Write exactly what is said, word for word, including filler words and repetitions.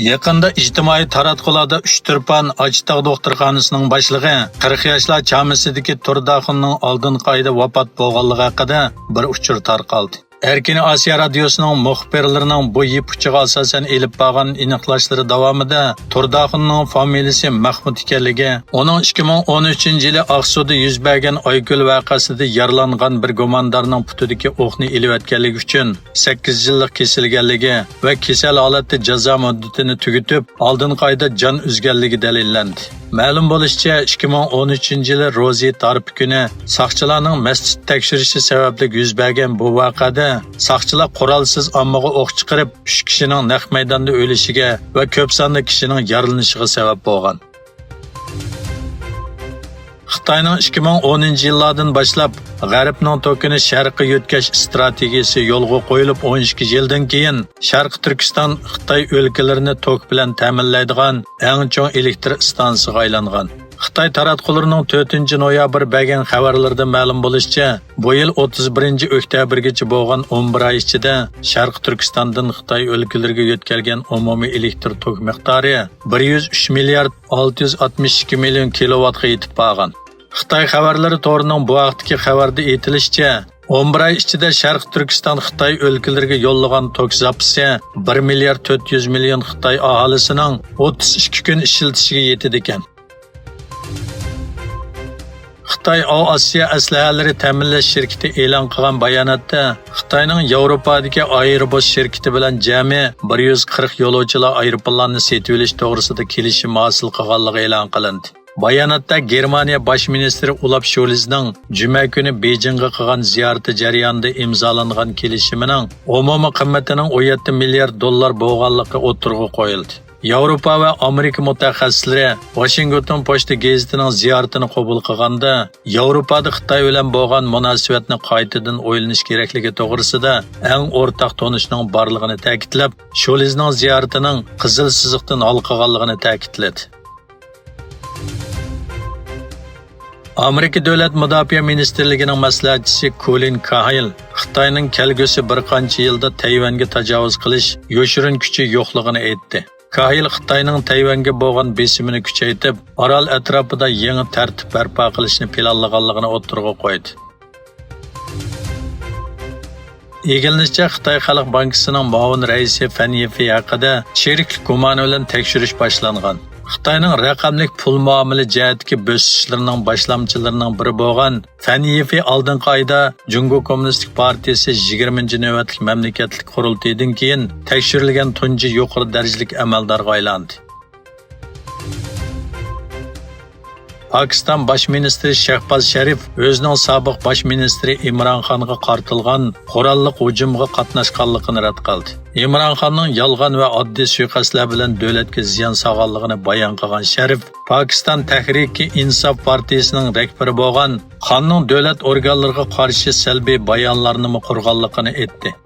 يېقىندا ئىجتىمائىي تاراتقۇلاردا ئۈچتۇرپان ئاچتاغ دوختۇرخانىسىنىڭ باشلىقى، قىرىق ياشلار چامىسىدىكى تۇرداخۇننىڭ ئالدىنقى ئايدا ۋاپات بولغانلىقى ھەققىدە بىر ئۇچۇر تارقالدى. ئەركىن ئاسىيا رادىيوسىنىڭ مۇخبىرلىرىنىڭ بۇ يىپ ئۇچىغا ئاساسەن ئېلىپ بارغان ئېنىقلاشلىرى داۋامىدا تۇرداخۇننىڭ فامىلىسى مەخمۇت ئىكەنلىكى، ئۇنىڭ ئىككى مىڭ ئون ئۈچىنچى يىلى ئاقسۇدا يۈز بەرگەن ئايكۆل ۋەقەسىدە يارىلانغان بىر گۇماندارنىڭ پۇتىدىكى ئوقنى ئېلىۋەتكەنلىكى ئۈچۈن سەككىز يىللىق كېسىلگەنلىكى ۋە كېسەل ھالەتتە جازا مۇددىتىنى تۈگىتىپ، ئالدىنقى ئايدا جان ئۈزگەنلىكى دەلىللەندى. مەلۇم بولۇشىچە، ئىككى مىڭ ئون ئۈچىنچى يىلى روزى تارىپى كۈنى ساقچىلارنىڭ مەسچىت تەكشۈرۈشى سەۋەبلىك يۈز بەرگەن بۇ ۋەقەدە ساقچىلار قورالسىز ئاممىغا ئوق چىقىرىپ، ئۈچ كىشىنىڭ نەق مەيداندا ئۆلۈشىگە ۋە كۆپ ساندا كىشىنىڭ يارىلىنىشىغا سەۋەب بولغان. خىتاينىڭ ئىككى مىڭ ئونىنچى يىللاردىن باشلاپ غەربنىڭ توكىنى شەرققە يۆتكەش ئىستراتېگىيىسى يولغا قويۇلۇپ ئون ئىككى يىلدىن كېيىن، شەرقىي تۈركىستان خىتاي ئۆلكىلىرىنى توك بىلەن تەمىنلەيدىغان ئەڭ چوڭ ئېلېكتر ئىستانسىسىغا ئايلانغان. خىتاي تاراتقۇلىرىنىڭ تۆتىنچى نويابىر بەرگەن خەۋەرلىرىدە مەلۇم بولۇشىچە، بۇ يىل ئوتتۇز بىرىنچى ئۆكتەبىرگىچە بولغان ئون بىر ئاي ئىچىدە شەرقىي تۈركىستاندىن خىتاي ئۆلكىلىرىگە يۆتكەلگەن ئومۇمىي ئېلېكتر توك مىقدارى بىر يۈز ئۈچ مىليارد ئالتە يۈز ئاتمىش ئىككى مىليون كىلوۋاتقا يېتىپ بارغان. خىتاي خەۋەرلىرى تورىنىڭ بۇ ھەقتىكى خەۋەردە ئېيتىلىشىچە، ئون بىر ئاي ئىچىدە شەرقىي تۈركىستان خىتاي ئۆلكىلىرىگە يوللىغان توك زاپىسى بىر مىليارد تۆت يۈز مىليون خىتاي ئاھالىسىنىڭ ئوتتۇز ئىككى كۈن ئىشلىتىشىگە يېتىدىكەن. خىتاي ئاۋۇ ئاسىيا ئەسلىھەلىرى تەمىنلەش شىركىتى ئېلان قىلغان باياناتتا، خىتاينىڭ ياۋروپادىكى ئائېربۇس شىركىتى بىلەن جەمئىي بىر يۈز قىرىق يولۇچىلار ئايروپىلانىنى سېتىۋېلىش توغرىسىدا كېلىشىم ھاسىل قىلغانلىقى ئېلان قىلىندى. باياناتتا گېرمانىيە باش مىنىستىرى ئولاپ شولزنىڭ جۈمە كۈنى بېيجىڭغا قىلغان زىيارىتى جەريانىدا ئىمزالانغان كېلىشىمىنىڭ ئومۇمىي قىممىتىنىڭ ئون يەتتە مىليارد دوللار بولغانلىقى ئوتتۇرىغا قويۇلدى. ياۋروپا ۋە ئامېرىكا مۇتەخەسسىسلىرى ۋاشىنگتون پوچتا گېزىتىنىڭ زىيارىتىنى قوبۇل قىلغاندا، ياۋروپادا خىتاي بىلەن بولغان مۇناسىۋەتنى قايتىدىن ئويلىنىش كېرەكلىكى توغرىسىدا ئەڭ ئورتاق تونۇشنىڭ بارلىقىنى تەكىتلەپ، شولزنىڭ زىيارىتىنىڭ قىزىل سىزىقتىن ھالقىغانلىقىنى تەكىتلىدى. ئامېرىكا دۆلەت مۇداپىئە مىنىستىرلىكىنىڭ مەسلىھەتچىسى كولىن كاھىل خىتاينىڭ كەلگۈسى بىر قانچە يىلدا تەيۋەنگە تاجاۋۇز قىلىش يوشۇرۇن كۈچى يوقلۇقىنى ئېيتتى. كاھىل خىتاينىڭ تەيۋەنگە بولغان بېسىمىنى كۈچەيتىپ، ئارال ئەتراپىدا يېڭى تەرتىپ بەرپا قىلىشنى پىلانلىغانلىقىنى ئوتتۇرىغا قويدى. ئىگىلىنىشىچە، خىتاي خەلق بانكىسىنىڭ مۇئاۋىن رەئىسى فەن يىفېي ھەققىدە چىرىكلىك گۇمانى بىلەن تەكشۈرۈش باشلانغان. خىتاينىڭ رەقەملىك پۇل مۇئامىلە جەھەتتىكى بۆسۈشلىرىنىڭ باشلامچىلىرىنىڭ بىرى بولغان فەن يىفېي ئالدىنقى ئايدا جۇڭگو كوممۇنىستىك پارتىيىسى يىگىرمىنچى نۆۋەتلىك مەملىكەتلىك قۇرۇلتىيىدىن كېيىن تەكشۈرۈلگەن تۇنجى يۇقىرى دەرىجىلىك ئەمەلدارغا ئايلاندى. پاكىستان باش مىنىستىرى شەھباز شەرىپ ئۆزىنىڭ سابىق باش مىنىستىرى ئىمران خانغا قارىتىلغان قوراللىق ھۇجۇمغا قاتناشقانلىقىنى رەت قىلدى. ئىمران خاننىڭ يالغان ۋە ئاددىي سۇيىقەستلەر بىلەن دۆلەتكە زىيان سالغانلىقىنى بايان قىلغان شەرىپ، پاكىستان تەھرىكى ئىنساپ پارتىيىسىنىڭ رەھبىرى بولغان خاننىڭ دۆلەت ئورگانلىرىغا قارشى سەلبىي بايانلارنىمۇ قۇرغانلىقىنى ئېيتتى.